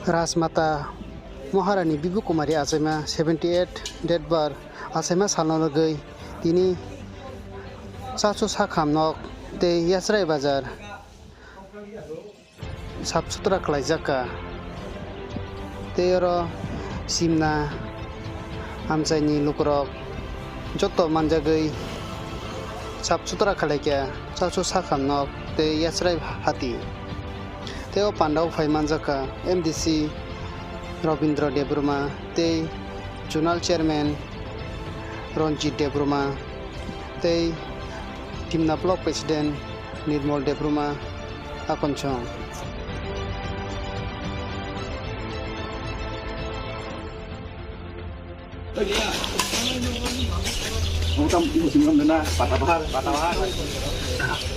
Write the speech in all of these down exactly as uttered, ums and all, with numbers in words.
Rajmata Maharani Bibu Kumari achaima seventy eight date bar achaima salno rwgwi tini Chachu Sakham nok tei Yachrai Bazar sap sutra khlaijak kha. Tei oro simna amchaini lukurok joto manjagwi sap sutra khlaikha Chachu Sakham nok tei Yachrai Hati. Tei o pandao phai manjakha M D C Robindra Debbarma tei Zonal Chairman Ranjit Debbarma tei Timna Block President Nirmal Debbarma akonchong.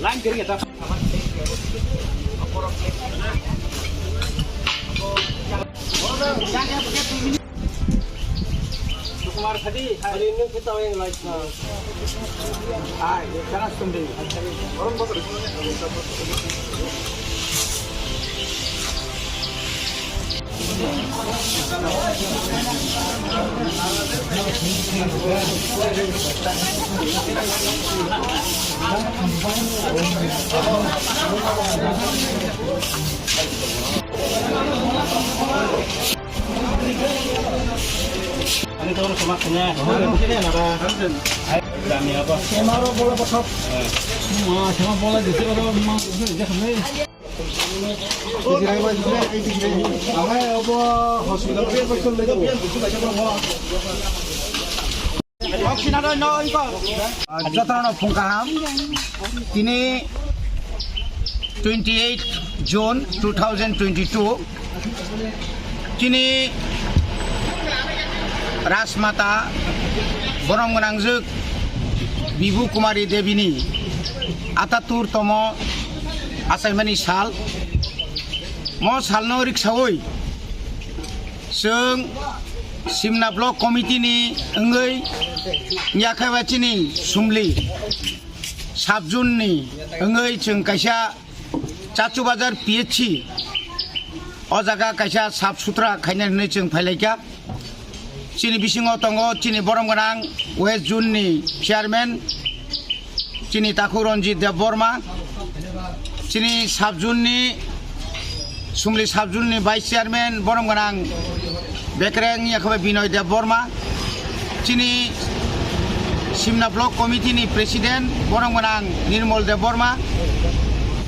Line kiri kita. Jotono phung kaham. Tini twenty eight June two thousand twenty two. Tini Rajmata borom gwnangjwk Bibu Kumari Debini atattur tomo achaimani sal. Mo salno riksawi chwng Simna Block Committee ni wngwi yakhaiba chini sumli sub zone ni wngwi chwng kaisa Chachu Bazar P H C o jaga kaisa sap sutra khaina hinwi chwng phailaikha. Chini bisingo tongo chini borom gwnang West Zone ni chairman, chini takhuk Ranjit Debbarma, chini sub zone ni, Sumli sub zone ni vice chairman borom gwnang Bekreng yakhabai Binoy Debbarma, chini Simna Block Committee ni president borom gwnang Nirmal Debbarma,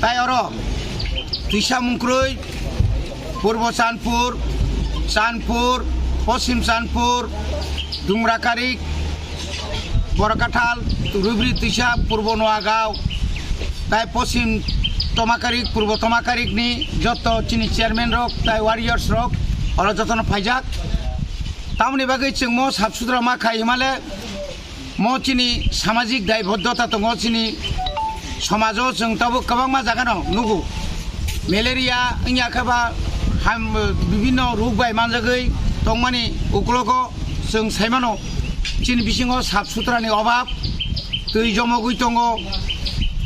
tai oro twisa mungkrwi Purbo Chandpur, Chandpur, Poschim Chandpur, Dumrakarik, Borakathal, Rubri Twisa, Purbo Noagaon, tai Poschim Tomakarik, Purbo Tomakarik ni joto chini chairman rok, tai warriors rok, oro jotono phaijak. Tamoni bagwi chwng mo sap sutra ma khai himale, mo chini samajik daibodhota tongo, chini somajo chwng tabuk kwbangma jagano nugo. Malaria wngya khe ba ham, bibinno rok bai manjagwi tongmani uklogo chwng saimano, chini bisingo sap sutrani obab, twi jomogwi tongo.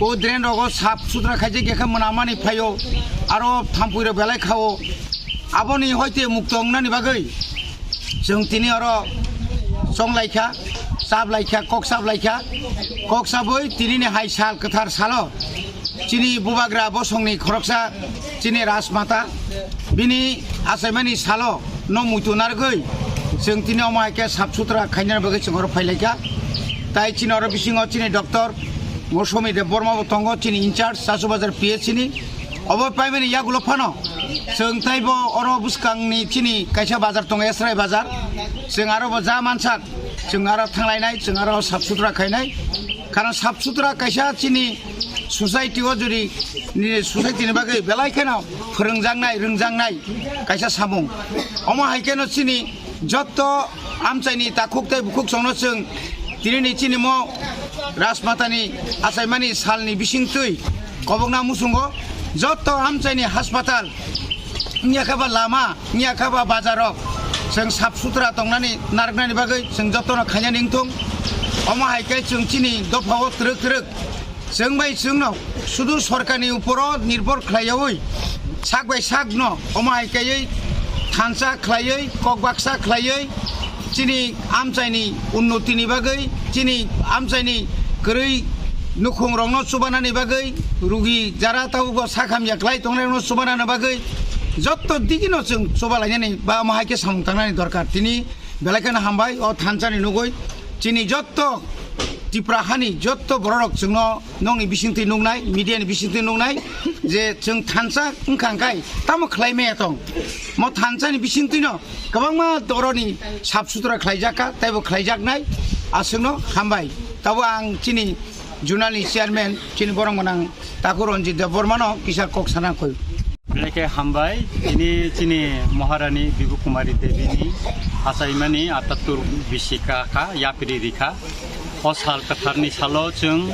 O drain rogo sap sutra khaijak ya khe mwnamani phaio, aro thampui rok belai khao. Aboni hoite mukto wngnani bagwi chwng tini oro chong laikha, chap laikha, kok chap laikha. Kok chabwi tinini hai sal kwthar salo chini bubagra bosongni khoroksa chini Rajmata bini achaimani salo no muitu narwgwi chwng tini omo hai khe sap sutra khainani bagwi chwng oro phailaikha. Tai chini oro bisingo chini doctor Mosumi Debbarma bo tongo, chini in charge Chachu Bazar P H C ni. Obo paimani yagulo phano chwng taibo oro bwskangni chini kaisa bazar tongo, Esrai Bazar. Chwng aro bo ja mansak, chwng aro thanglainai, chwng aro sap sutra khainai. Karon sap sutra kaisa chini society o jodi ni society ni bagwi belai kheno phwrwngjaknai, rwngjaknai kaisa samung. Omo hai kheno chini jotto amchaini takhuk tei bukhuk chwngno chwng tinini chini mo Rajmatani achaimani salni bisingtwi kobokna muchungo jotto amchaini haspatal, wngya khe ba lama, wngya khe ba bazarrok chwng sap sutra tongnani narwknani bagwi chwng jottono khainani wngthung. Omo hai khe chwng chini dophao twrwk twrwk chwng bai chwngno sudu sorkarni uporo nirbhor khlaiyaui sak bai sakno omo hai kaiwi Thansa khlaiwi, kok baksa khlaiwi, chini amchaini unnotini bagwi, chini amchaini kwrwi nukhungrokno chubanani bagwi, rugi jara tabukbo sak hamya khlai tongnairokno chubanani bagwi, jotto digino chwng chubalainani ba omo hai khe samung tangnani dorkar. Tini belai kheno hambai o thansani nugwi. Chini jotto Tipra hani jotto bororok chwngno nokni bisingtwi nuknai, media ni bisingtwi nuknai je chwng thansa wngkha hwnkhe tamo khlai maya tong. Mo thansani bisingtwino kwbangma oroni sap sutra khlaijak kha, teibo khlaijaknai, aswkno hambai. Tabo ang chini zonal ni chairman, chini borok gwnang Takur Ranjit Debbarmano kisa kok sana koi. Belai khe hambai, tini chini Maharani Bibu Kumari Devi ni achaimani atattur bisi ka kha, yapri rikha. O sal kwtharni salo chwng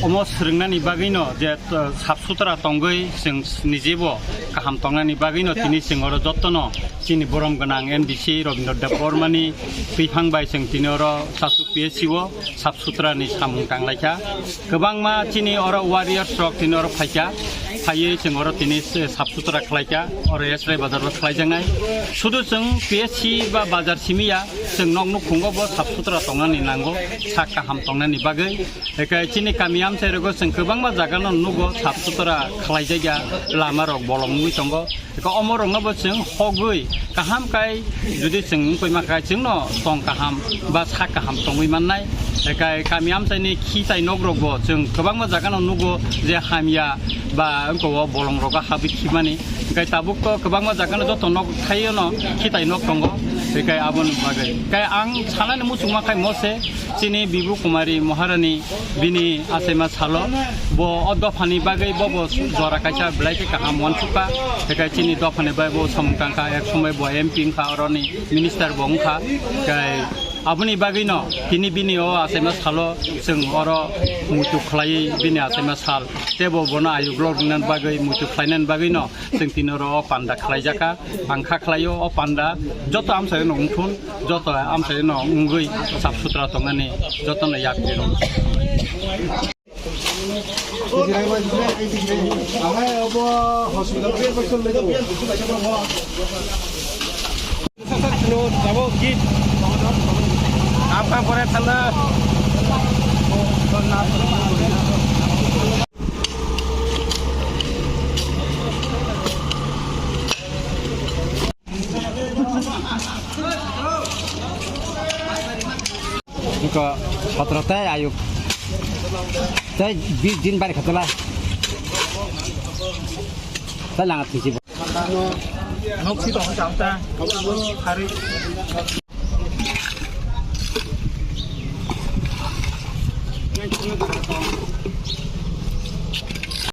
omo swrwngnani bagwino je, uh, sap sutra tongwi chwng nijebo kaham tongnani bagwino tini chwng oro jottono chini borom gwnang M D C Robindra Debbarmani twiphang bai chwng tini oro Chasu P S C o sap sutra ni samung tanglaikha. Kwbangma chini oro warriors rok tini oro phaikha, phaiwi chwng oro tini se sap sutra khlaikha, oro Yasrai bazar o khlaijaknai. Sudu chwng P S C ba bazar simi ya, chwng nok nukhungo bo sap sutra tongnani nango, sak kaham tongnani bagwi. Ekai chini kami amchai rogo chwng kwbangma jaga no nugo sap sutra khlaijakya, lama rok bolong wngwi tongo. Eko omorokno bo chwng hogwi kaham kai, jodi chwng wngkoi ma khai chwngno tong kaham ba sak kaham tongwi mannai. Ekai kami amchaini khitai nokrokbo chwng kwbangma jagano nugo je hamya ba wngkao bolongrogo habwi khimani. Ekai tabukto kwbangma jagano joto nok thaiono khitai nok tongo. Ekai aboni bagwi kai ang sanani muchungma khai mose. Chini Bibu Kumari Maharani bini achaima salo bo o dophani bagwi bobo jora kaisa belai khe kaham uansukha, tei chini dophani bai bo samung tangkha, ek somoi bo M P wngkha, oroni minister bo wngkha, tei aboni bagwino tini bini o achaima salo chwng oro muitu khlaiwi bini achaima sal tei bo bono ayuk lok rinani bagwi muitu khlainani bagwino chwng tini oro o panda khlaijakha. Ang kha khlaio o panda joto amchaino wngthun, joto amchaino wngwi sap sutra tongnani jotono yapri rw. Apa pore thanda? Iko sotro tei ayuk tei bis din bari khatala. Tei langa tisi. Nok si tong sa ta. Hari.